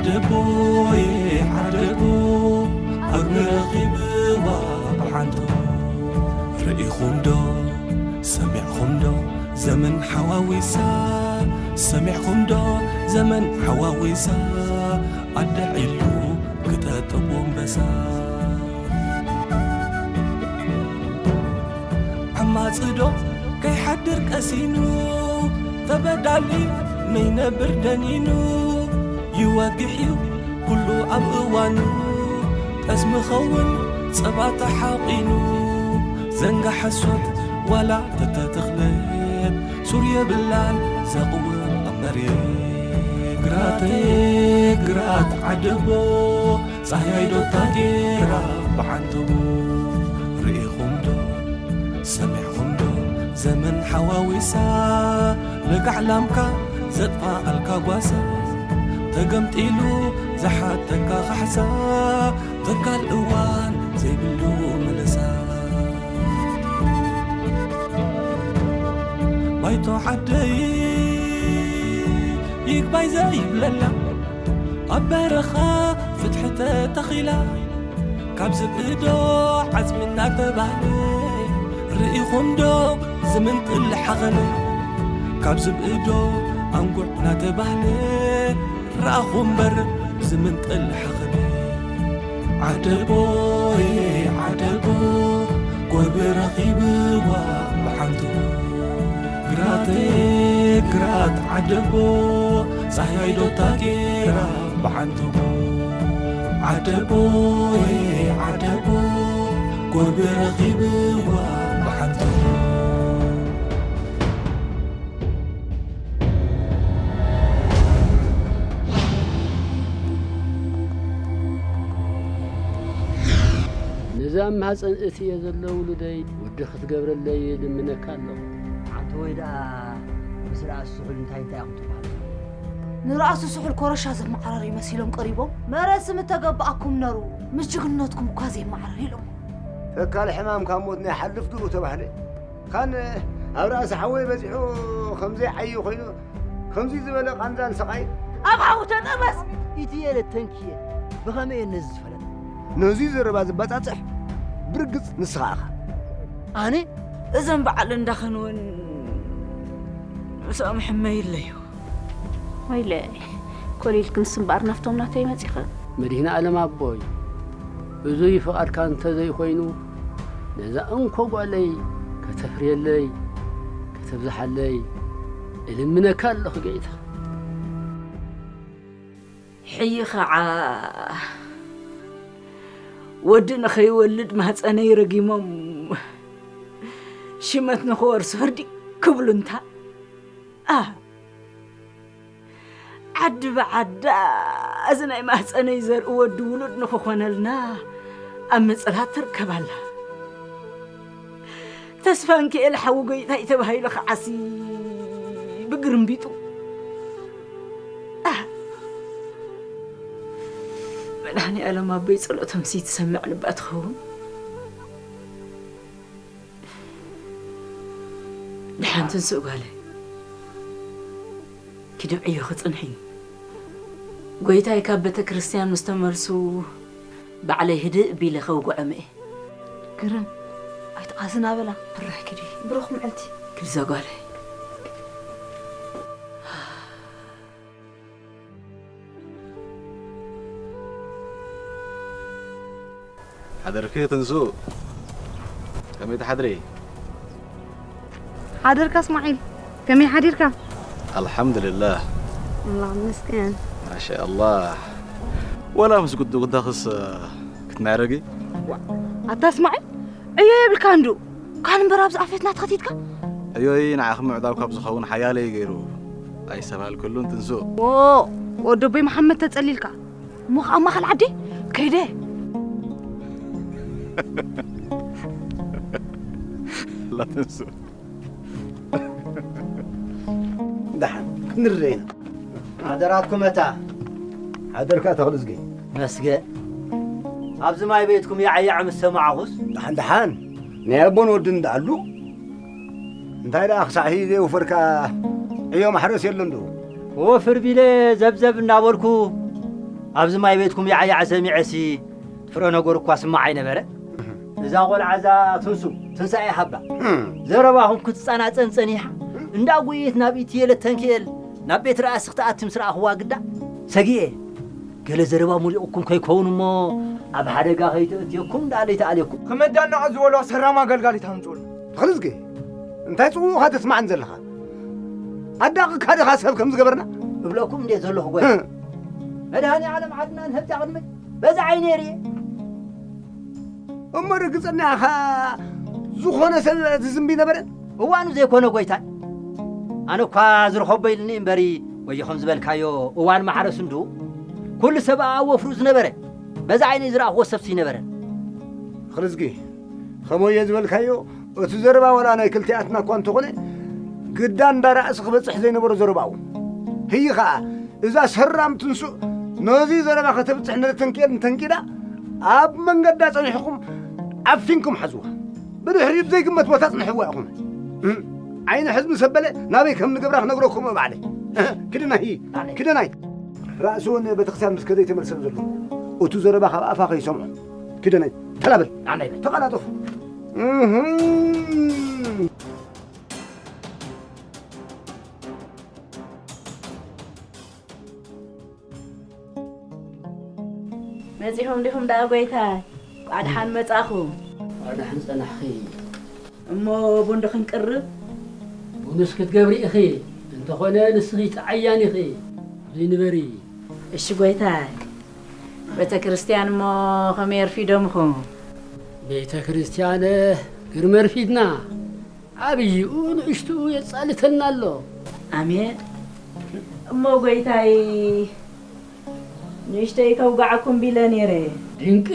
ዓደቦየ ዓደቦ፣ ኣግሪ ረኺብዋ ብሓንቶ። ርኢኹም ዶ ሰሚዕኹም ዶ ዘመን ሓዋዊሳ? ሰሚዕኹም ዶ ዘመን ሓዋዊሳ? ኣደ ዒሉ ክጠጥቦ ኣንበሳ። ዓማጺ ዶ ከይሓድር ቀሲኑ፣ ተበዳሊ ነይነብር ደኒኑ። ይወግሕ እዩ ኩሉ ኣብ እዋኑ፣ ጠስሚ ኸውን ጸባ ተሓቒኑ። ዘንጋ ሓሶት ዋላ ተተተኽለት፣ ሱር የብላን ዘቕውም ኣብ መሬት። ግራተይ ግራት ዓደቦ፣ ጻህያይ ዶ ታጌራ ብዓንተቦ። ርኢኹም ዶ ሰሚዕኹም ዶ ዘመን ሓዋዊሳ? ለጋዕ ላምካ ዘጥፋኣልካ ጓሳ፣ ተገምጢሉ ዝሓተካ ካሕሳ፣ ተካል እዋን ዘይብሉ ምልሳ። ባይቶ ዓደይ ይግባይ ዘይብለላ፣ ኣብ በረኻ ፍትሒ ተተኺላ፣ ካብ ዝብኢ ዶ ዓጽሚ እናተባህለ፣ ርኢኹም ዶ ዝምንጥል ሓኸነ? ካብ ዝብኢ ዶ ኣንጉዕ እናተባህለ፣ ረኣኹ እምበር ዝምንጥል ሓኸነ። ዓደቦየ ዓደቦ፣ ጎርቢ ረኺብዋ ብሓንቶ። ግራተይ ግራት ዓደቦ፣ ጻህያይ ዶ ታጌራ ብዓንተቦ። ዓደቦየ ዓደቦ፣ ጎርቢ ረኺብዋ ብሓንተቦ። ነዚ ኣብ ማህፀን እትየ ዘሎ ውሉደይ ወዲ ክትገብረለይ ልምነካ ኣለኹ። ኣንተ ወይ ደኣ ምስ ርኣስ ስሑል እንታይ እንታይ ኢኹም ትበሃሉ? ንርኣሱ ስሑል ኮረሻ ዘመዓራርዩ መሲሎም ቀሪቦም፣ መረ ስም እተገብኣኩም ነሩ፣ ምስ ጅግንነትኩም እኳ ዘይመዓረር ኢሎም። ተካል ሕማም ካብ ሞት ናይ ሓልፍ ድኡ ተባህለ። ካን ኣብ ራእሲ ሓወይ በጺሑ ከምዘይ ዓዩ ኮይኑ፣ ከምዚ ዝበለ ቃንዛን ስቓይ ኣብ ሓዊ ተጠበስ። ኢትየለ ተንክየ ብኸመይ እየ ነዚ ዝፈለጠ? ነዚ ዘረባ ዝበጻጽሕ ብርግጽ ንስኻ ኢኻ። ኣነ? እዞም በዓል እንዳኸን እውን ምስኦም ሕመይ ኣለዩ። ወይለ፣ ኮሊልክንስ እምበኣር ናብቶም ናተይ መጺኽን። መድህን ኣለም ኣቦይ፣ እዙይ ፍቓድካ እንተዘይኮይኑ፣ ነዛ እንኮ ጓለይ ከተፍርየለይ፣ ከተብዝሓለይ እልምነካ ኣለኹ ጌታ። ሕዪ ኸዓ ወዲ ንኸይወልድ ማህፀነይ ረጊሞም ሽመት ንኽወርሱ ህርዲ ክብሉ እንታ ኣ ዓዲ ብዓዳ እዚ ናይ ማህፀነይ ዘርኢ ወዲ ውሉድ ንኽኾነልና ኣብ ምፅላት ትርከብ ኣላ። ተስፋንኪኤል ሓዊ ጎይታይ ተባሂሉ ክዓሲ ብግርምቢጡ። ኣህ፣ መድኃኔ ዓለም ኣቦይ ጸሎቶምሲ ትሰምዕ ልባ ትኸውን። ደሓን ትንስእ ጓለይ። ኪዲ ዕዮ ክጽንሒ። ጎይታይ ካብ ቤተ ክርስቲያን ምስ ተመልሱ ባዕለይ ህድእ ቢለ ከውግዖም እየ። ግርም፣ ኣይትቓዝና በላ። ብራህ ኪዲ። ብሩኽ መዓልቲ። ኪዲ እዛ ጓለይ። ሓደርኪ ትንሱ፣ ከመይ ትሓድሪ? ሓደርካ እስማዒል፣ ከመይ ሓዲርካ? ኣልሓምዱሊላህ። ኣላህ ይመስገን። ማሻኣላህ። ወላ ምስ ጉዲ ጉዳኽስ ክትምዕረጊ? ዋ፣ ኣታ እስማዒል፣ ዕዮ የብልካ እንዱ። ካን እምበር ኣብዚ ኣፌትና ተኸቲትካ? ዕዮይ ንዓኺ ምዕዳው ካብ ዝኸውን ሓያለይ ገይሩ። ኣይሰብሃልክሉን ትንሱ። ዎ፣ ወደቦይ መሓመድ ተጸሊልካ። እሞ ኸዓ ኣብ ማእኸል ዓዲ ከይደ። ላ ትንሱ። ደሓን ክንርእ ኢና። ሓደራትኩም እታ። ሓደርካ ተኽልዝጊ። መስገ። ኣብዚ ማይ ቤትኩም ያዕያዕ ምስ ሰማዕኹስ? ደሓን ደሓን። ናይ ኣቦን ወድን ደኣሉ። እንታይ ደኣ ክሳዕ ዘይወፈርካ ዕዮ ማሕረስ የለን ዶ? ወፍር ቢለ ዘብዘብ እናበልኩ ኣብዚ ማይ ቤትኩም ያዕያዕ ሰሚዐሲ ፍረ ነገር እኳ ስማዕ ኣይነበረ። እዛ ቆልዓ እዛ ትንሱ ትንሳኤ ሃባ ዘረባኹም ክትጸናጸን ጸኒሓ እንዳ ጉይት ናብ ኢትየለ ተንክኤል ናብ ቤት ራእሲ ክትኣቲ ምስ ረኣኽዋ ግዳ ሰጊኤ። ገለ ዘረባ ሙሊቑኩም ከይከውን እሞ ኣብ ሓደጋ ከይተእትየኩም ደኣ ለይተኣልየኩም። ከመዳናዖ ዝበሎ ሰራማ ገልጋሊት ኣምጽኡልና። ተኽልዝጊ፣ እንታይ ጽውውኻ ተስማዕን ዘለኻ? ኣዳቕካ ዲኻ ሰብ ከም ዝገበርና? እብለኩም እንዴ ዘለኹ ጓይ። እ። መድሃኔ ዓለም ዓድና ንህብታ ቅድመይ በዛ ዓይነ የርእየ። እሞ ርግጽና ኢኻ ዝኾነ ሰብ ዝዝንቢ ነበረ? እዋኑ ዘይኮነ ጎይታይ። ኣነ እኳ ዝርኸቦ ኢልኒ እምበሪ፣ ወዮ ከም ዝበልካዮ እዋን ማሕረስ እንዱ ኩሉ ሰብ ኣብ ወፍሩ ዝነበረ፣ በዛ ዓይነ ዝረኣኽዎ ሰብሲ ይነበረ። ተኽልዝጊ፣ ኸመዮ ዝበልካዮ፣ እቲ ዘረባ ዋላ ናይ ክልቲኣትና እኳ እንተኾነ፣ ግዳ እንዳ ራእሲ ክበጽሕ ዘይነበሮ ዘረባኡ። ህይ ኸኣ፣ እዛ ሰራም ትንሱእ ነዚ ዘረባ ከተብጽሕ ንተንኪኤል እንተንኪዳ፣ ኣብ መንገዳ ጸኒሕኩም ዓፊንኩም ሓዝዋ። ብድሕሪኡ ብዘይግመት ቦታ ጽንሕዋ ኢኹም። እም፣ ዓይኒ ሕዝቢ ሰበለ ናበይ ከም ንገብራ ክነግረኩም እየ ባዕለይ። እህ፣ ክድናይ፣ ክድናይ። ራእሲ እውን ቤተክርስትያን ምስ ከደ ይተመልሰን ዘሎ። እቱ ዘረባ ካብ ኣፋ ከይሰምዖ። ክደነይ፣ ተላበል። ኣነይ በል። ተቐላጠፉ። እህም። መጺኹም ዲኹም ደኣ ጎይታይ? ቋድሓን መጻኹም። ቋድሓን ጸናሕኺ። እሞ ቡን ዶ ክንቅርብ? ቡንስ ክትገብሪ ኢኺ፣ እንተኾነ ንስኺ ተዓያኒ ኢኺ። ዘይንበሪ። እሺ ጎይታይ፣ ቤተ ክርስቲያን እሞ ከመይ ኣርፊዶምኹም? ቤተ ክርስቲያን ግርመ ኣርፊድና፣ ዓብይኡ ንእሽትኡ የጻልተና ኣሎ። ኣሜን። እሞ ጎይታይ፣ ንእሽተይ ከውጋዓኩም ቢለ ነይረ። ድንቂ፣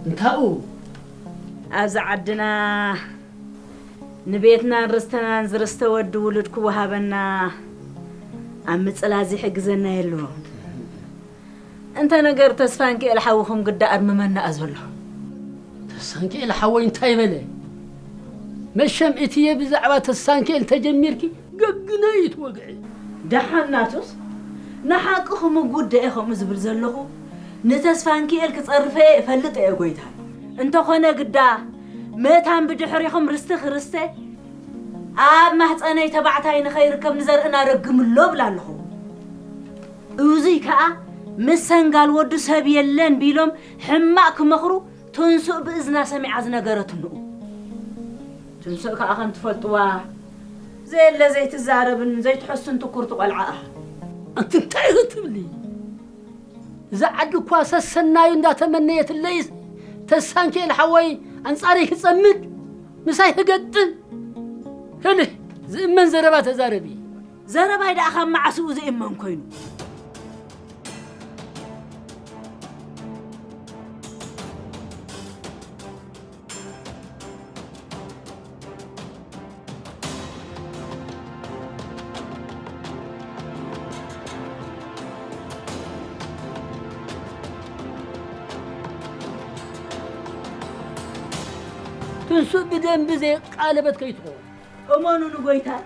እንታኡ? ኣብዚ ዓድና ንቤትናን ርስትናን ዝርስተ ወዲ ውሉድ ክወሃበና ኣብ ምጽላዝ ይሕግዘና የሎ። እንተ ነገር ተስፋንኪኤል ሓውኹም ግዳ ኣድምመና ዘሎ። ተስፋንኪኤል ሓወይ እንታይ በለ? መሸም እትየ ብዛዕባ ተስፋንኪኤል ተጀሚርኪ ገግና እዩ ትወግዒ። ደሓን ናቱስ፣ ንሓቂ ክምጉት ደኣ ከምኡ ዝብል ዘለኹ፣ ንተስፋንኪኤል ክጸርፈ እየ እፈልጥ እየ ጎይታይ። እንተኾነ ግዳ፣ መታን ብድሕሪኹም ርስቲ ክርስተ ኣብ ማህጸነይ ተባዕታይ ንኸይርከብ ንዘርእና ረግምሎ እብል ኣለኹ። እዙይ ከኣ፣ ምስ ሰንጋል ወዱ ሰብ የለን ቢሎም ሕማቕ ክመኽሩ ትንሱእ ብእዝና ሰሚዓ ዝነገረትንኡ። ትንሱእ ከኣ ከም ትፈልጥዋ፣ ዘየለ ዘይትዛረብን ዘይትሐሱን ትኩርቲ ቆልዓ እያ። ኣንቲ እንታይ ኢኺ ትብሊ? እዛ ዓዲ እኳ ሰሰናዩ እንዳተመነየትለይስ፣ ተስፋንኪኤል ሓወይ ኣንጻረይ ክጸምድ፣ ምሳይ ክገጥም። ህልህ፣ ዝእመን ዘረባ ተዛረቢ። ዘረባይ ደኣ ካብ መዓስኡ ዝእመን ኮይኑ? ትንሱ ብደንቢ ዘይቃለበት ከይትኸውን። እመኑኒ ጎይታይ፣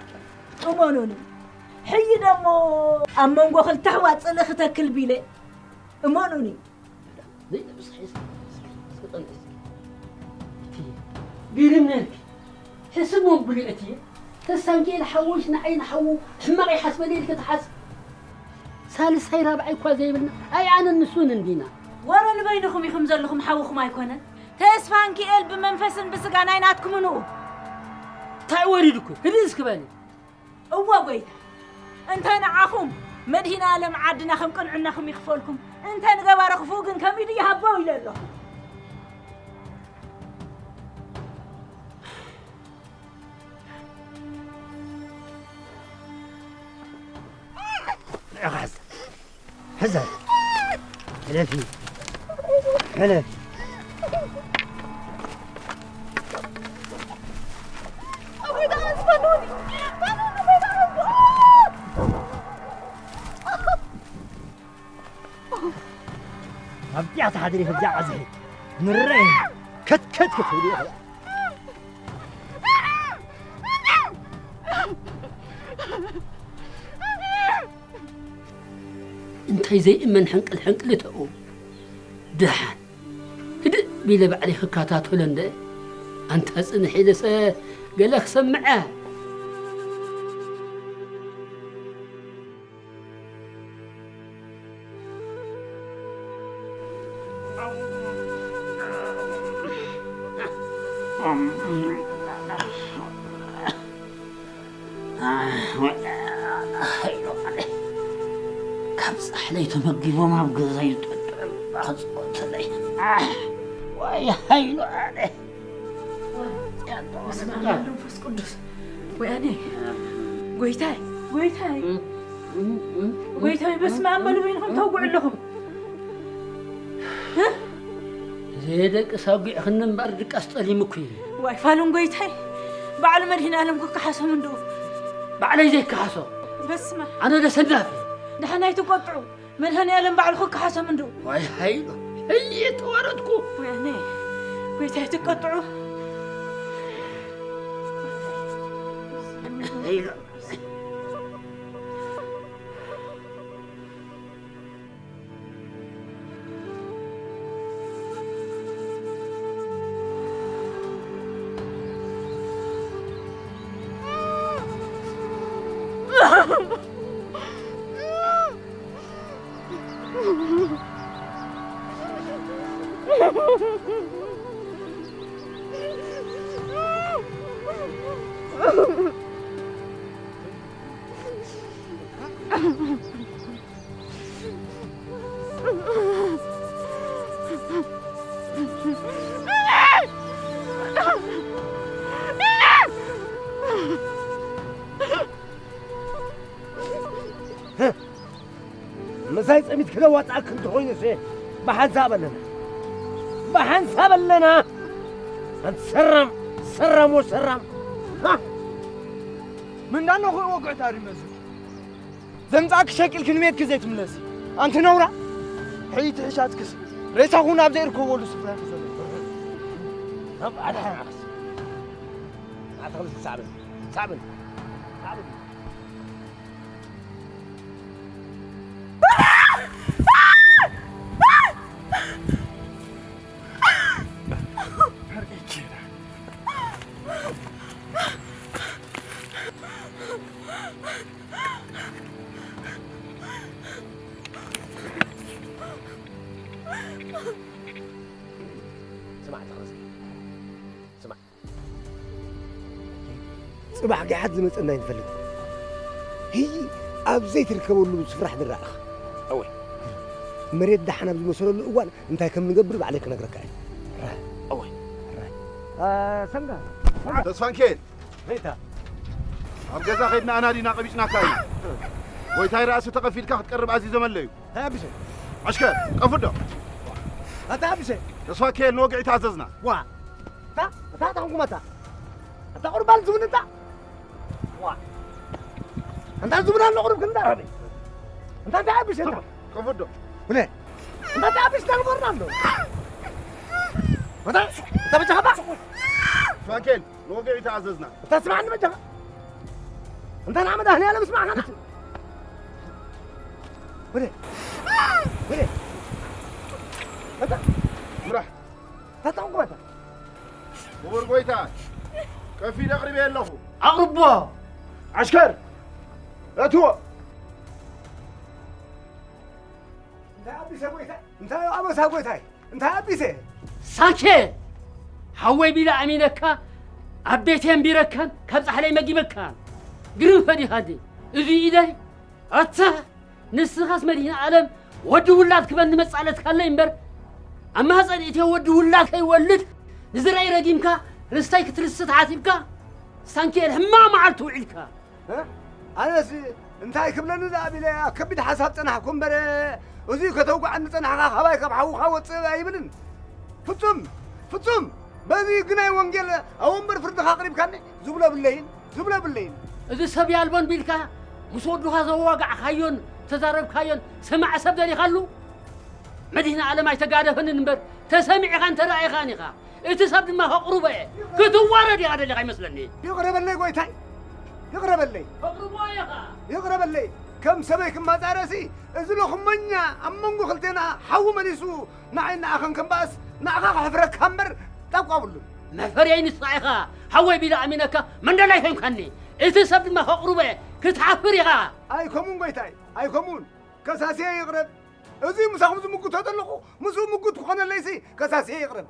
እመኑኒ። ሕይ ደሞ ኣብ መንጎ ክልተ ኣሕዋት ጽልኢ ክተክል ቢለ። እመኑኒ። ዘይነብስኺ እስኪ፣ እስኪ፣ እስኪ ጠንቂ እስኪ። እቲ ግርም ነርኪ። ሕስብ መብሉ እቲ ተሳንኪኤል ሓወሽ ንዓይ ንሓዉ ሕማቕ ይሓስበለይ ኢልኪ ትሓስብ። ሳልሳይ ራብዓይ እኳ ዘይብልና፣ ኣይ ኣነን ንሱን እንዲና። ወረ ንበይንኹም ኢኹም ዘለኹም፣ ሓውኹም ኣይኮነን። ተስፋንኪኤል ብመንፈስን ብስጋ ናይ ናትኩም ንኡ። እንታይ ወሪድኩ? ህድእ እስኪ በሊ። እወ ጎይታ፣ እንተ ንዓኹም መድሂነ ኣለም ዓድና ከም ቅንዕናኹም ይኽፈልኩም፣ እንተ ንገባረ ክፉእ ግን ከም ኢዱ ይሃቦ ኢለ ኣለኹ። ንዕኻ ሕዛ። ሕዘ። ሕለፊ። ሕለፊ። ኣብዚኣ ትሓድሪ፣ ኣብዚኣ ዓዝሒ። ምረ። ከት፣ ከት፣ ከት። እንታይ ዘይእመን ሕንቅል ሕንቅል እተኡ። ደሓን ህድእ ቢለ ባዕለይ ክከታተሎ እንደ ኣንታ ጽንሕ ኢለሰ ገለ ክሰምዐ። ካብ ጻሕለይ ተመጊቦም ኣብ ገዛይ ዝጠጥዑ ባኽጽወተለይ። ዋይ ሃይሉ ኣነ። በስመ ኣብ ወወልድ ወመንፈስ ቅዱስ። ወያኔ፣ ጎይታይ፣ ጎይታይ፣ ጎይታይ፣ በስመ ኣብ በሉ በይንኹም ተውግዑ ኣለኹም። እ? ዘየደቅስ ኣጒዕኽኒ እምበር ድቃስ ጠሊሙኪ እዩ። ዋይ ፋሉን ጎይታይ፣ በዓሉ መድኃኔ ዓለም ክከሓሶም እንዶ። ባዕለይ ዘይከሓሶ። በስመ ኣብ። ኣነ ዶ ሰናፍ እየ? ደሓን ኣይትቆጥዑ። መድኃኔ ዓለም ባዕሉ ክከሓሶም እንዶ። ዋይ ሃይሉ፣ እየ ተዋረድኩ። ወያኔ፣ ጎይታይ ትቀጥዑ። ሃይሉ። ምሳይ ጸሚት ክለዋጣክ እንተኾይኑስ ብሓንሳብ ኣለና። ብሓንሳብ ኣለና። ኣንቲ ሰራም፣ ሰራም ወሰራም። ሃ! ምን እንዳልነኹ ወግዕታ ሪመዚ። ዘምጻእኪ ሸቂልኪ ንቤትኪ ዘይትምለሲ። ኣንቲ ነውራ። ሕይቲ ሕሻትክስ። ሬሳኹን ኣብ ዘይርከበሉ ስፍራ ተሰለ። ኣብ ኣድሓናስ። ኣተኽልቲ ሳዕብን። ሳዕብን። ሳዕብን። ስማዕ፣ ተኸዘ። ስማዕ። ጽባሕ ገሓት ዝመጸና ኣይንፈልጥ። ህይ ኣብ ዘይትርከበሉ ስፍራሕ ንራእኽ። እወ። መሬት ደሓን ኣብ ዝመሰለሉ እዋን እንታይ ከም ንገብር ባዕለይ ክነግረካ እየ። ራይ። እወ። ራይ። አ፣ ሰንጋ። ተስፋንኬል። ሬታ። ኣብ ገዛ ኸይድና ኣናዲና ቀቢጽናካ እዩ። ጎይታይ ራእሲ ተቐፊልካ ክትቀርብ ኣዚዞመለዩ። እንታይ ኣቢሰ? ኣሽከር፣ ቀፉዶ። ኣታ ኣቢሰ። ተስፋንኬል ንወግዒ ተኣዘዝና። ዋ። እታ፣ እታ፣ እታ፣ እታ፣ እታ ቁርባን ዝብን እታ። ዋ። እንታ ዝብን ኣሎ ቁርብ ክንዳ ረቢ። እንታ፣ እንታይ ኣቢሰ እታ? ቀፉዶ። ብለ። እንታ፣ እንታይ ኣቢስ ዳልቦርና ኣሎ? እታ፣ እታ በጃኻ ባ። ተስፋንኬል ንወግዒ ተኣዘዝና። እታ ስማዕኒ በጃኻ። እንታ ንዓ መድኃኔዓለም ስማዕካ። ብለ። ብለ። እታ። ምራሕ። እታ ቁርባን እታ። ክቡር ጎይታ፣ ቀፊ ደቕርቤ ኣለኹ። ኣቕርቦ! ኣሽከር፣ እትዎ! እንታይ ኣቢሰ ጎይታይ? እንታይ ኣበሳ ጎይታይ? እንታይ ኣቢሰ? ሳንኬ! ሓወይ ቢለ ኣሚነካ፣ ኣብ ቤተይ ኣንቢረካን፣ ካብ ጻሕለይ መጊበካን። ግርም ፈዲኻ እንዴ? እዚ ኢደይ? ኣታ! ንስኻስ መድኃኔ ዓለም ወዲ ውላድ ክበኒ መጻለትካለይ እምበር፣ ኣብ ማህጸን እትዮ ወዲ ውላድ ከይወልድ ንዝራይ ረጊምካ፣ ርስተይ ክትርስት ሓሲብካ፣ ሳንኪኤል ሕማቕ መዓልቲ ውዒልካ። እ? ኣነስ እንታይ ክብለኒ ደኣ ቢለ ኣብ ከቢድ ሓሳብ ጸናሕኩ እምበር፣ እዙይ ከተውግዓኒ ጸናሕካ፣ ካባይ ካብ ሓውኻ ወጽእ ኣይብልን። ፍጹም፣ ፍጹም፣ በዚ ግናይ ወንጌል ኣብ ወንበር ፍርድኻ ኣቕሪብካኒ፣ ዝብሎ ብለይን፣ ዝብሎ ብለይን። እዚ ሰብ ያልቦን ቢልካ ምስ ወዱኻ ዘዋጋዕካዮን ተዛረብካዮን ሰማዕ ሰብ ደሊኻሉ? መድህን ዓለም ኣይተጋደፈንን እምበር፣ ተሰሚዕኻን ተራኢኻን ኢኻ። እቲ ሰብ ድማ ከቕርቦ እየ። ክትዋረድ ኢኻ ደሊኻ ይመስለኒ። ይቕረ በለይ ጎይታይ፣ ይቕረ በለይ። ከቕርቦ ኢኻ። ይቕረ በለይ። ከም ሰበይ ክመጻረሲ፣ እዚ ሎኽመኛ ኣብ መንጎ ክልቴና ሓዊ መሊሱ ንዓይ ንኣኸን ከምባኣስ ንኣኻ ከሕፍረካ እምበር ጣቋ ብሉን። መፈርየይ ንስኻ ኢኻ፣ ሓወይ ቢለ ኣሚነካ መንደላይ ኮንካኒ። እቲ ሰብ ድማ ከቕርቦ እየ፣ ክትሓፍር ኢኻ። ኣይከሙን ጎይታይ፣ ኣይከሙን። ከሳስየ ይቕረብ። እዚ ምሳኹም ዝምጉቶ ዘለኹ፣ ምስኡ ምጉት ክኾነለይሲ ከሳስየ ይቕረብ።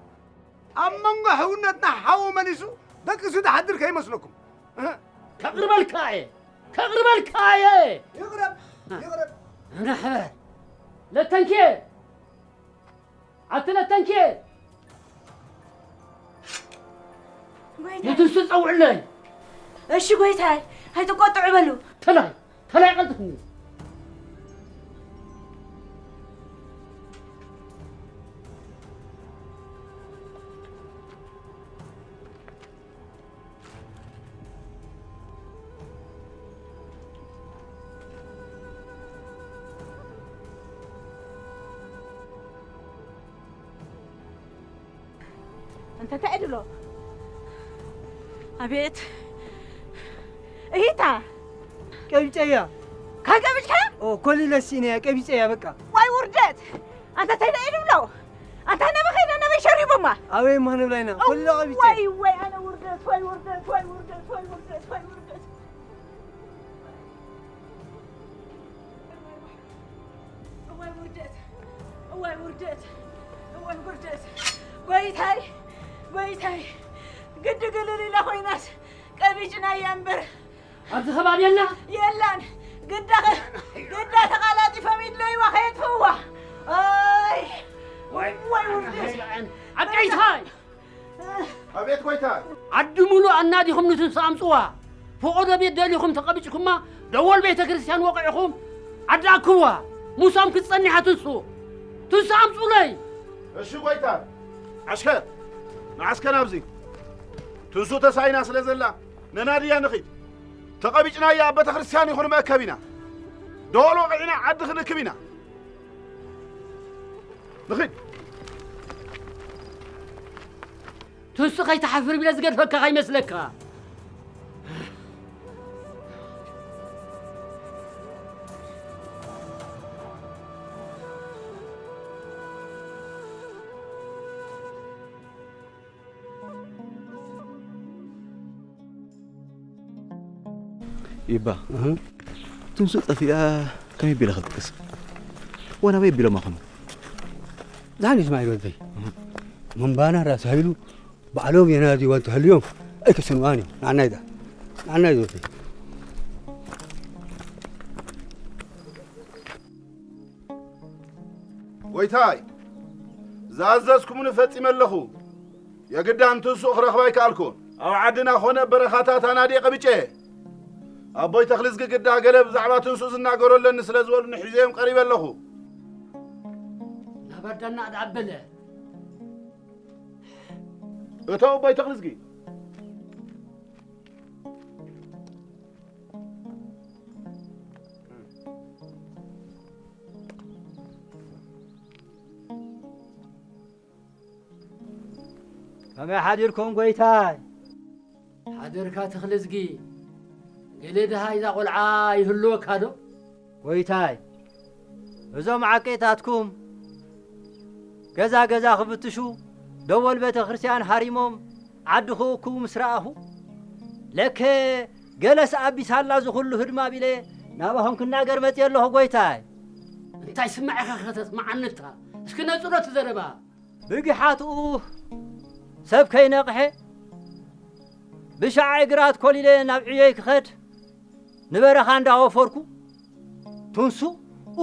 ኣብ መንጎ ሕውነትና ሓዊ መሊሱ ደቂሱ ዝሓድር ከይመስለኩም። እህ። ከቕርበልካ እየ፣ ከቕርበልካ እየ። ይቕረብ፣ ይቕረብ። ንሕበር። ለተንኬ፣ ኣቲ ለተንኬ። ጎይታይ። ንትንሱ ጸውዕለይ። እሺ ጎይታይ፣ ኣይትቆጥዑ በሉ። ተላይ፣ ተላይ ቀልጥፍኒ። እንተ እንታይ ድብሎ? ኣቤት። እሂታ። ቀቢጨያ። ካን ቀቢጭካ? ኦ፣ ኮሊለ ሲነያ ቀቢጨያ በቃ። ዋይ ውርደት! ኣንተ እንታይ ደኣ ድብሎ? ኣንታ ነበኸይና ነበይ ሸሪቦማ። ኣበይ ማን ብላይና? ኮሊለ ቀቢጨ። ዋይ፣ ዋይ፣ ኣነ ውርደት፣ ዋይ ውርደት፣ ዋይ ውርደት፣ ዋይ ውርደት፣ ዋይ ውርደት። እዋይ ውርደት፣ እዋይ ውርደት፣ እዋይ ውርደት። ጎይታይ፣ ጎይታይ፣ ግዲ ግልል ኢላ ኮይናስ ቀቢጭናያ እምበር። ኣብዚ ከባቢ የላ? የላን። ግዳ ኸ-፣ ግዳ ተቓላጢፎም ይድለይዋ ከየጥፍእዋ። ኣይ፣ ዋይ፣ እዋይ ውርደት። ኣቀይታይ! ኣቤት ጎይታ። ዓዲ ሙሉእ ኣናዲኹም ንትንሱ ኣምጽዋ። ፈቖዶ ቤት ደሊኹም ተቐቢጭኩማ፣ ደወል ቤተ ክርስቲያን ወቒዕኹም ዓዲ ኣክብዋ። ሙሳም ክትጸኒሓ ትንሱ። ትንሱ ኣምጹለይ። እሺ ጎይታ። ዓሽከር፣ ንዓስከ ናብዚ። ትንሱ ተሳኢና ስለ ዘላ፣ ነናድያ ንኺድ። ተቐቢጭናያ ኣብ ቤተ ክርስቲያን ይኹን መእከብ ኢና። ደወል ወቒዕና ዓዲ ክንእክብ ኢና። ንኺድ። ትንሱ ከይትሓፍር ቢለ ዝገድፈካ ከይመስለካ። ይባ፣ እህ። ትንሱ ጠፊኣ ከመይ ቢለ ክጥቅስ? ወናበይ ቢሎም ኣኹም? ዛኒ ስማዒል ወደይ። እህ። ምንባና ራስ ሃይሉ ባዕሎም የናድይዋ እንተሃልዮም ኣይተሰንዋን እዮም። ንዓናይ ዳ-፣ ንዓናይ ዝወደይ። ጎይታይ፣ ዝኣዘዝኩምኒ ፈጺመ ኣለኹ። የግዳ ንትንሱእ ክረኽባ ኣይከኣልኩን። ኣብ ዓድና ኾነ በረኻታት ኣናድየ ቀቢጨ። ኣቦይ ተኽልዝጊ ግዳ ገለ ብዛዕባ ትንሱእ ዝናገሩ ኣለኒ ስለ ዝበሉኒ ሒዘዮም ቀሪበ ኣለኹ። ናብ ኣዳና ኣድዓበለ። እተው ኣቦይ ተኽልዝጊ። ከመይ ሓዲርኩም ጎይታይ? ሓደርካ ተኽልዝጊ፣ ገለ ድሃ እዛ ቆልዓ ይህልወካ ዶ? ጎይታይ፣ እዞም ዓቀይታትኩም ገዛ ገዛ ክፍትሹ ደወል ቤተ ክርስቲያን ሃሪሞም ዓዲ ክእክቡ ምስ ረኣኹ፣ ለከ ገለስ ኣቢሳላ ዝኹሉ ህድማ ቢለ ናባኹም ክናገር መጽየ ኣለኹ ጎይታይ። እንታይ ስማዕ ኢኻ ከተስምዓኒ እታ? እስኪ ነጽሮ እቲ ዘረባ። ብጊሓትኡ ሰብ ከይነቕሐ ብሻዕ እግራት ኮሊለ ናብ ዕዮይ ክኸድ ንበረኻ እንዳወፈርኩ፣ ትንሱ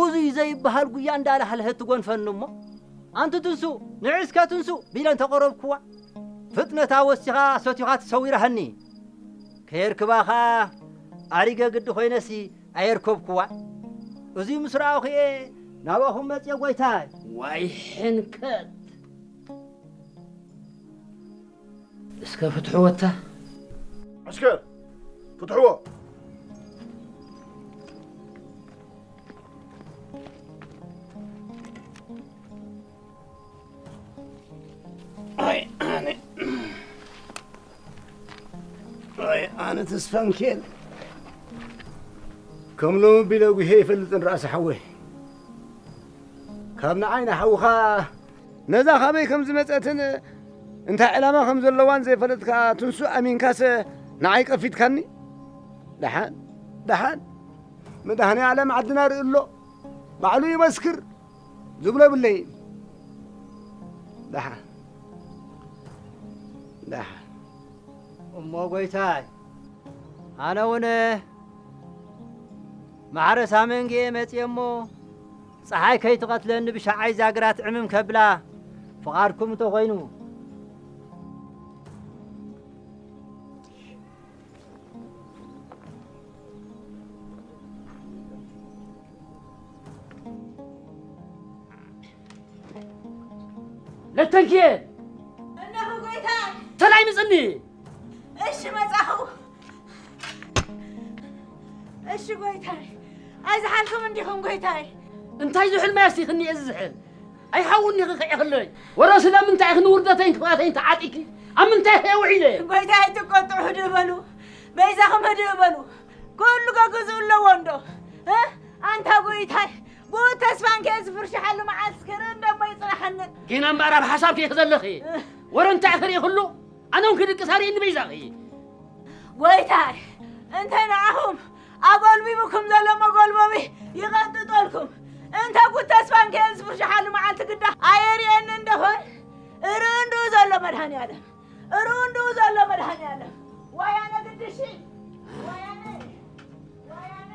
እዙይ ዘይበሃል ጉያ እንዳላህለኸት ትጎንፈኒ እሞ፣ "ኣንቲ ትንሱ፣ ንዒ እስከ ትንሱ" ቢለ እንተቐረብኩዋ፣ ፍጥነታ ወሲኻ ሰቲኻ ተሰዊራህኒ። ከየርክባ ኸኣ ኣሪገ ግዲ ኮይነሲ ኣየርከብኩዋ። እዙይ ምስ ረኣኹ እየ ናባኹም መጽየ ጎይታይ። ዋይ ሕንከት! እስከ ፍትሕዎ እታ። ዓስከር፣ ፍትሕዎ። ኣይ ኣነ፣ ኣይ ኣነ ተስፋ ሚካኤል። እኮ ከም ሎሚ ቢለ ጉሄ ይፈልጥን ራእሲ ሓወይ። ካብ ንዓይ ንሓውኻ ነዛ ካበይ ከም ዝመጸትን እንታይ ዕላማ ከም ዘለዋን ዘይፈለጥካ ትንሱ ኣሚንካሰ ንዓይ ቀፊትካኒ። ደሓን ደሓን መድሃኔ ዓለም ዓድና ርእሎ ባዕሉ ይመስክር ዝብሎ የብለይን። ደሓን ደሓን እሞ ጎይታይ ኣነ እውን ማሕረስ ኣመንጌ መጽየ እሞ፣ ጸሓይ ከይትቐትለኒ ብሻዓይ ዛግራት ዕምም ከብላ ፍቓድኩም እንተኾይኑ። ለተንኪየ እነኹ ጎይታይ። ተላይ ምጽኒ። እሺ መጻኹ። እሺ ጎይታይ። ኣይዝሓልኩም እንዲኹም ጎይታይ። እንታይ ዝሕል ማያስቲ ክንየ እዚ ዝሕል? ኣይሓውኒ ክኽዕኽለይ። ወረ ስለምንታይ ኢኺ ንውርደተይን ክፍኣተይን ተዓጢቂ? ኣብ ምንታይ ኢኺ ውዒለ? ጎይታይ ኣይትቆጥዑ፣ ህድእ በሉ። በይዛኹም ህድእ በሉ። ኩሉ ገግዝኡ ኣለዎ እንዶ። እ? ኣንታ ጎይታይ፣ ብኡ ተስፋ እንከ ዝፍርሽሓሉ መዓልቲ ክርኢ እንደሞ ይጽናሓኒ። ጌና እምበኣር ኣብ ሓሳብኪ ኢኺ ዘለኺ። እ። ወረ እንታይ ኢኺ ርኢኽሉ? ኣነ እውን ክድቅስ ኣርእየኒ በይዛኺ። ጎይታይ፣ እንተ ንዓኹም ኣጎልቢቡኩም ዘሎ መጎልበቢ ይቐንጥጠልኩም፣ እንተ ጉድ ተስፋ እንከ ዝፍርሽሓሉ መዓልቲ ግዳ ኣየርእየኒ እንደኾን፣ እርኢ እንድኡ ዘሎ መድሃኔ ዓለም፣ እርኢ እንድኡ ዘሎ መድሃኔ ዓለም። ዋይ ኣነ ግድሺ፣ ዋይ ኣነ፣ ዋይ ኣነ።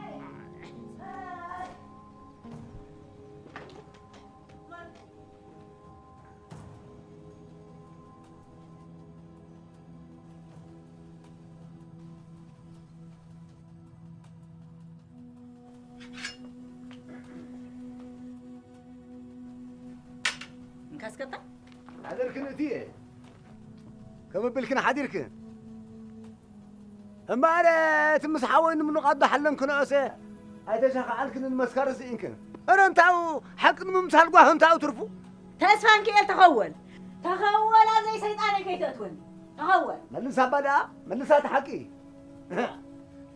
እንካ እስከታ። ሓደርክን እትየ? ከም ኣቢልክን ሓዲርክን? እምበኣር እቲ ምስ ሓወይ ንምኑቓት ዶ ሓለንክን ኦሰ ኣይተሻኽዓልክንን መስካሪ ስኢንክን? እረ እንታኡ ሓቂ ንምምሳል ጓህ እንታኡ ትርፉ? ተስፋንኪኤል ተኸወል፣ ተኸወል ኣብ ዘይሰይጣነይ ከይተእትወኒ። ተኸወል። መልስ ኣባ ደኣ፣ መልስ ኣቲ ሓቂ።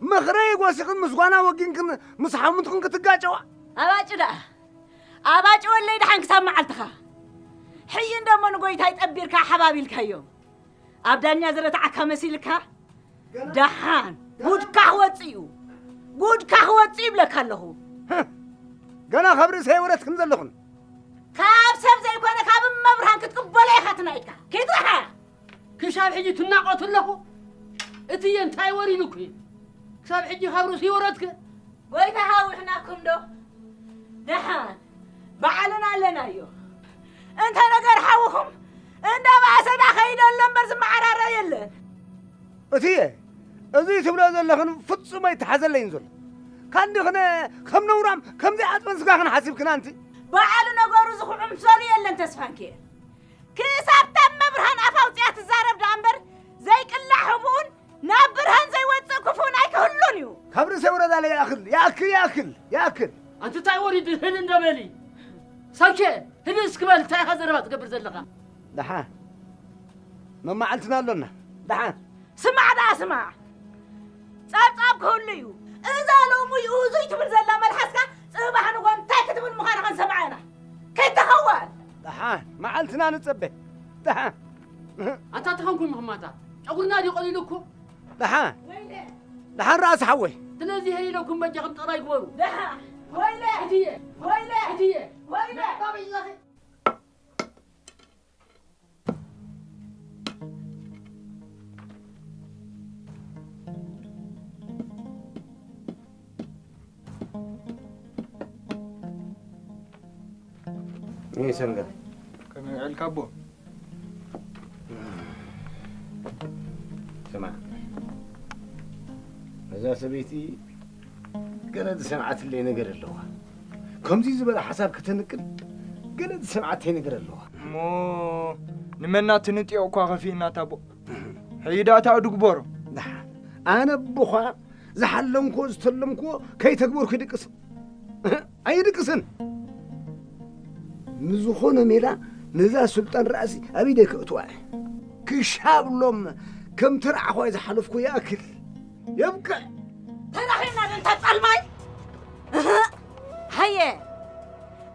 ምኽረይ ጎሲኽን ምስ ጓና ወጊንክን ምስ ሓሙትክን ክትጋጨዋ? ኣባጭ ደኣ፣ ኣባጭ ወለይ ደሓን ክሳብ መዓልትኻ። ሕይ እንደሞ ንጎይታይ ጠቢርካ ሓባቢልካዮ። ኣብ ዳኛ ዝረታዓካ መሲልካ? ገና ደሓን ገና ጉድካ ክወጽእ እዩ። ጉድካ ክወጽእ ይብለካ ኣለኹ። ህህ! ገና ካብ ርእሰይ ወረትክን ዘለኹን። ካብ ሰብ ዘይኮነ ካብ እመብርሃን ክትቅበሎ ኢኻ ትናይካ። ኪድ ርሓቕ! ክሳብ ሕጂ ትናቖት ኣለኹ። እትዬ እንታይ ወሪዱኪ? ክሳብ ሕጂ ካብ ርእሱ ይወረድኪ? ጎይታ ሃዊኽናኩም ዶ? ደሓን ባዕልና ኣለናዮ። እንተ ነገር ሓውኹም እንዳ ባእሰ ዳ ኸይደ ኣሎ እምበር ዝመዓራረ የለን። እትዬ፣ እዚ ትብሎ ዘለኽን ፍጹም ኣይተሓዘለይን ዘሎ። ካንዲ ኽነ ከም ነውራም፣ ከም ዘይዓጽመን ስጋኽን ሓሲብክን ኣንቲ? ባዕሉ ነገሩ ዝኽዑም ሰሉ የለን ተስፋንኪ። ክሳብ ታብ መብርሃን ኣፍ ኣውጺኣ ትዛረብ ደኣ እምበር፣ ዘይቅላዕ ህቡእን ናብ ብርሃን ዘይወጽእ ክፉእን ኣይክህሉን እዩ። ካብ ርእሰይ ውረድ ኣለ ይኣክል፣ ይኣክል፣ ይኣክል፣ ይኣክል። ኣንቲ እንታይ ወሪዱ ህን እንዶ በሊ። ሳምኬ፣ ህን እስኪ በል፣ እንታይ ኢኻ ዘረባ ትገብር ዘለኻ? ደሓን። መማዕልትና ኣሎና። ደሓን። ስማዕ ደኣ ስማዕ። ጸብጻብ ክህሉ እዩ። እዛ ሎሚ ይእዙይ ትብል ዘላ መልሓስካ ጽባሕ ንጎ እንታይ ክትብል ምዃና ክንሰምዓ ኢና። ከይተኸዋል። ደሓን። መዓልትና ንጸበ። ደሓን። ኣንታ ተኸንኩም ምኽማታ። ጨጉርና ድዩ ቀሊሉኩም? ደሓን። ወይለ። ደሓን ራእሲ ሓወይ። ስለዚ ሄሊለኩም በጃኹም ጠባይ ግበሩ። ደሓን። ወይለ። እትዬ። ወይለ። እትዬ። ወይለ። ይሄ ሰንጋ። ከመይ ውዕልካ ኣቦ? ስማዕ፣ እዛ ሰበይቲ ገለ ዝሰምዓትለይ ነገር ኣለዋ። ከምዚ ዝበለ ሓሳብ ከተንቅል ገለ ዝሰምዓተይ ነገር ኣለዋ። እሞ ንመና ትንጥዮ እኳ ከፊእና ታቦ። ሕይዳታ ድግበሮ። ደሓን። ኣነ ኣቦኻ ዝሓለምክዎ ዝተለምክዎ ከይተግበርኩ ይድቅስ። ኣይድቅስን። ንዝኾነ ሜላ ነዛ ሱልጣን ራእሲ ኣብ ኢደይ ከእትዋ እየ። ክሻብሎም ከም ተራዕኳይ ዝሓለፍኩ ይኣክል። የብቅዕ። ተራኺብና ዶ እንታ ጻልማይ? እህ፣ ሃየ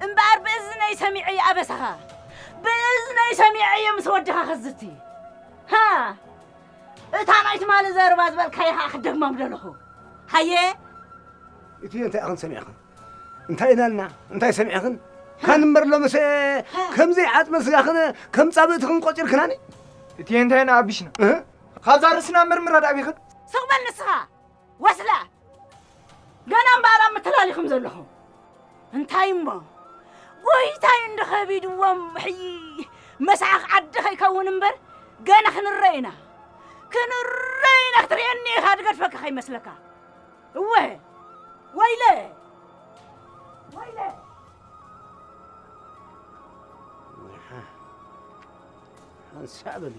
እምበኣር ብእዝነይ ሰሚዐ ኣበሳኻ፣ ብእዝነይ ሰሚዐ እየ ምስ ወድኻ ክዝቲ። ሃ፣ እታ ናይ ትማሊ ዘረባ ዝበልካዮ ኸኣ ክደግማ ምደለኹ። ሃየ። እቲ እንታይ ኢኽን ሰሚዕኽን? እንታይ ኢናልና? እንታይ ሰሚዕኽን? ካን እምበር ሎምሰ ከምዘይ ዓጽመ ስጋኽን ከም ጻብእትኽን ቆጺርክናኒ? እቲ እንታይ ኢና ኣቢሽና? እህ? ካብዛ ርእስና ምርምር ኣድኣቢኽን? ስቕ በል ንስኻ! ወስላ! ገና እምበኣር ኣብ ምትላል ኢኹም ዘለኹም። እንታይ እሞ? ጎይታይ እንዶ ከቢድዎም፣ ሕይ፣ መስሓቕ ዓዲ ከይከውን እምበር፣ ገና ክንረ ኢና። ክንረ ኢና፣ ክትርእየኒ ኢኻ፣ ድገድፈካ ከይመስለካ። እወ፣ ወይለ! ወይለ! ሓንሳእ በሊ።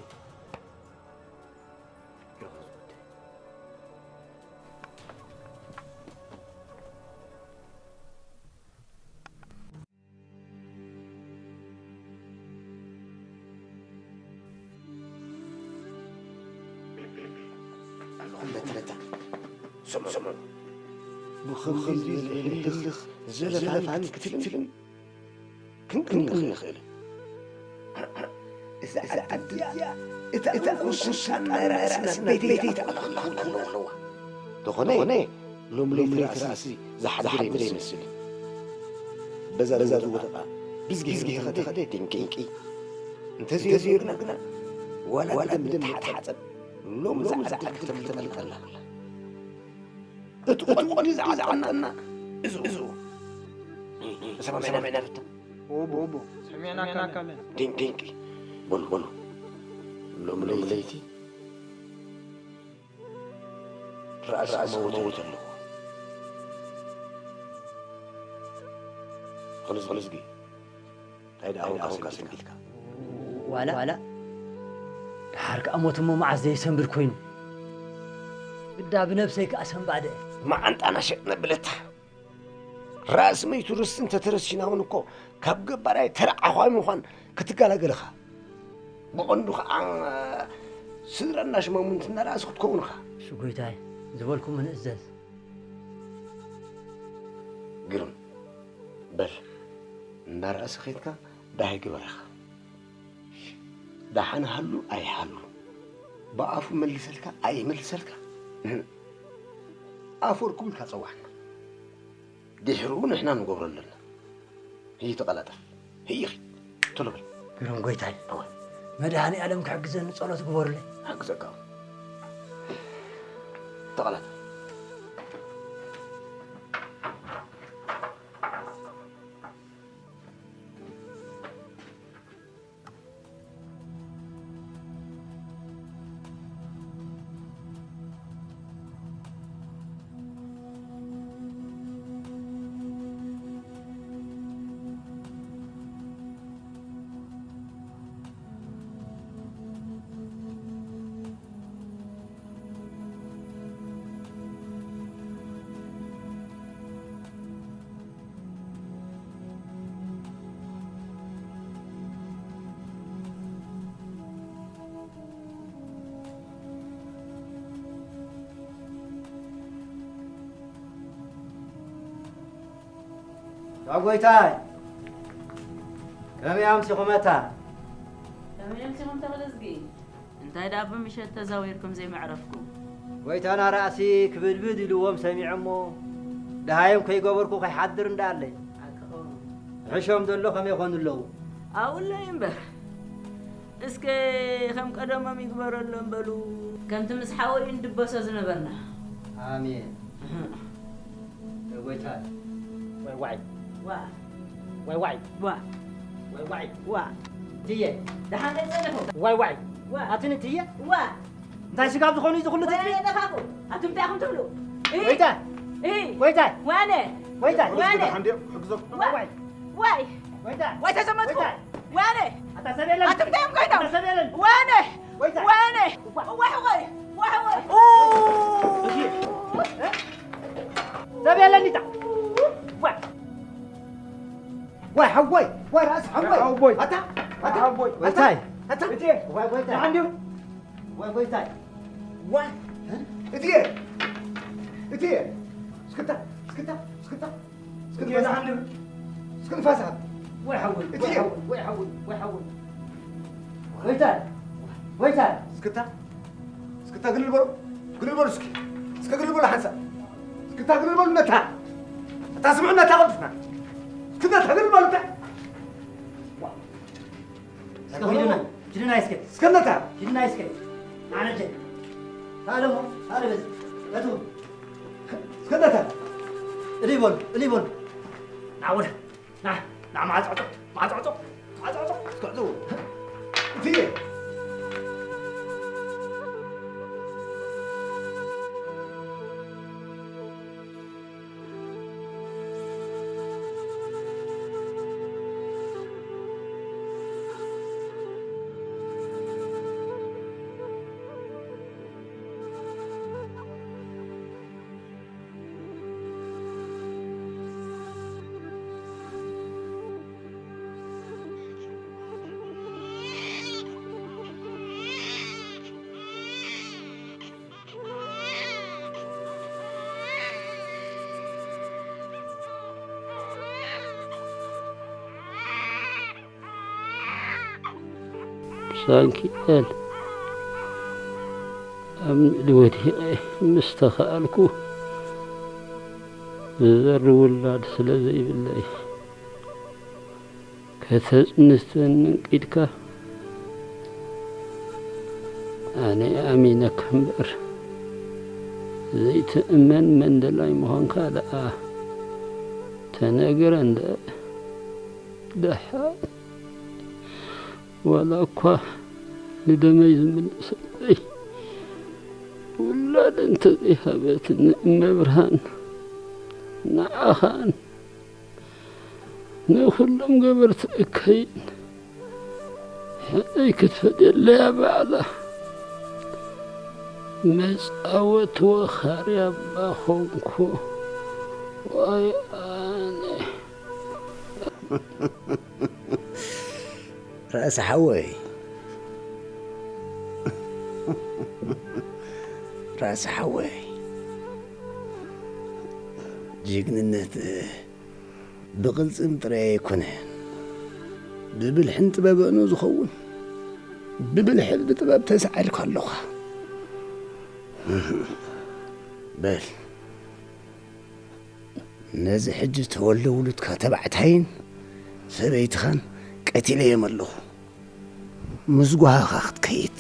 ኣለኹም በትረታ። ስምዑ፣ ስምዑ። ብኸምዚ ዝበለ ህልኽ ዘለፋን ክትልን ክንቅንቕ ንኽእል። እዛ ዓዲ እዚኣ እታ እንኮስሳን ናይ ራእስና ቤተይ ትኣኽል ኣለዋ። ተኾነ ሎሚ ለይቲ ራእሲ ዝሓድር ይመስል። በዛ ዝወደቓ ብዝጊ ተኸደ ድንቂ። እንተዘይሩ ግና ዋላ ብደም ተሓጸብ ሎም እዛ ዓዲ ከተምልጠልና። እቲ ቆልቆል ዝዓዘዓና እዙ እዙ ሰማዕና ነታ ኦቦ ኦቦ ሰሚዕናካ ኣለና። ድንቂ ድንቂ በሉ በሉ ሎም ለይቲ ራእሲ ክመውት ኣለዎ። ኸልዝጊ እንታይ ደኣ ኮንካ ሰንቢድካ? ዋላ ዋላ ደሓር ከኣ ሞት እሞ መዓስ ዘይሰንብድ ኮይኑ ግዳ ብነብሰይ ከኣ ሰንባደ። መዓንጣና ሸጥ ነብለታ። ራእሲ መይቱ ርስቲ እንተተረሲና እውን እኮ ካብ ገባራይ ተራ ዓዃይ ምዃን ክትጋላገል ኢኻ። ብቐንዱ ኸዓ ስድራ እናሽማሙንትና ራእሲ ክትከውን ኢኻ። እሺ ጎይታይ፣ ዝበልኩሞ ንእዘዝ። ግርም በል እንዳ ራእሲ ኸይድካ ደሃይ ግበር ኢኻ። ደሓን ሃሉ ኣይሃሉ ብኣፉ መልሰልካ ኣይመልሰልካ ኣፈርኩም ኢልካ ጸዋዕና። ድሕርኡ ንሕና ንገብሮ ኣለና። ህይ ተቐላጠፍ። ህይ ኺድ። ቶሎ በል። ግርም ጎይታይ። እወ። መድሃኔ ኣለም ክሕግዘኒ ጸሎት ግበሩለይ። ሕግዘካ። ተቐላጠፍ። ዳጎይታይ ከመይ ኣምሲኹመታ? ከመይ ኣምሲኹም ተኽለዝጊ? እንታይ ደኣ ብምሸት ተዛዊርኩም ዘይመዕረፍኩም? ጎይታና ራእሲ ክብድብድ ኢልዎም ሰሚዐ እሞ ደሃዮም ከይገበርኩ ከይሓድር እንዳኣለይ። ኣቅቕም። ሕሾም ዘሎ ከመይ ይኾኑ ኣለዉ? ኣብኡለይ እምበር። እስከ ከም ቀደሞም ይግበረሎም በሉ። ከምቲ ምስ ሓወዩ ንድበሶ ዝነበርና። ኣሜን። ጎይታ ዋይ ዋይ ዋ ዋይ ዋይ ዋ ዋይ ዋይ ዋ ትየ ደሓን ከይጸንሑ ዋይ ዋይ ዋ ኣትን ትየ ዋ እንታይ ስጋብ ዝኾኑ እዚ ኩሉ ትየ ጠፋቁ ኣቱም እንታይ ኢኹም ትብሉ ጎይታ ጎይታ ዋነ ጎይታ ዋነ ዋይ ዋይ ተዘመትኩ ዋነ ኣታ ሰብ የለን ኣቱም እንታይ እዮም ኮይኖም ኣታ ሰብ የለን ዋነ ዋነ ዋይ ዋይ ዋይ ዋይ ሰብ የለን ይታ ዋይ ዋይ ሓወይ ዋይ ራእሲ ሓወይ ሓወይ ኣታ ኣታ ሓወይ ኣታ ኣታ እቴ ዋይ ዋይ እንታይ ሓንዲው ዋይ ዋይ እንታይ ዋይ እቴ እቴ እስክታ እስክታ እስክታ ጌታ ዓንዱ። እስኪ ንፋስ ሃብ። ወይ ሓወይ፣ እቲ ወይ ሓወይ፣ ወይ ሓወይ፣ ወይ ሓወይ። ጎይታይ፣ ጎይታይ። እስክታ፣ እስክታ ግልል በሉ፣ ግልል በሉ እስኪ። እስከ ግልል በሉ ሓንሳብ። እስክታ ግልል በሉ ነታ። እታ ስምዑ ነታ ቅዱስና። እስክታ ግልል በሉ እታ። እስከ ሂዱና፣ ሂዱና እስከ። እስከ ነታ። ሂዱና እስከ። ማለጀ። ታለሞ፣ ታለበዝ። እቱ። እስከ ነታ። እሊ በሉ፣ እሊ በሉ። ናውል። ና፣ ና፣ ማዕጾ፣ ማዕጾ፣ ማዕጾ፣ ማዕጾ፣ እስከ ዕጾ። እቲ። ሳንኪኤል ኣብ ንእሊ ወዲቐ ምስ ተኸኣልኩ ዝዘሪ ውላድ ስለ ዘይብለይ ከተጽንተኒ እንቂድካ ኣነ ኣሚነካ እምበር ዘይትእመን መንደላይ ምዃንካ ደኣ ተነግረ እንደ ደሓ ዋላ እኳ ንደመይ ዝምልሰለይ ውላድ እንተዘይሃበትኒ እመብርሃን ንዓኻን ንኹሎም ገበርቲ እከይን ሕነይ ክትፈድየለያ ባዕላ መጻወቲ ወኻርያ እባ ኾንኩ። ዋይ ኣነ። ራእሲ ሓወይ፣ ራእሲ ሓወይ፣ ጅግንነት ብቕልጽም ጥራይ ኣይኮነን፣ ብብልሕን ጥበብን ዝኸውን። ብብልሒ ብጥበብ ተሳዒርካ ኣለኻ። በል፣ ነዚ ሕጂ ተወልደ ውሉድካ ተባዕታይን ሰበይትኻን ቀቲለዮም ኣለኹ። ምስ ጓህኻ ክትከይድ።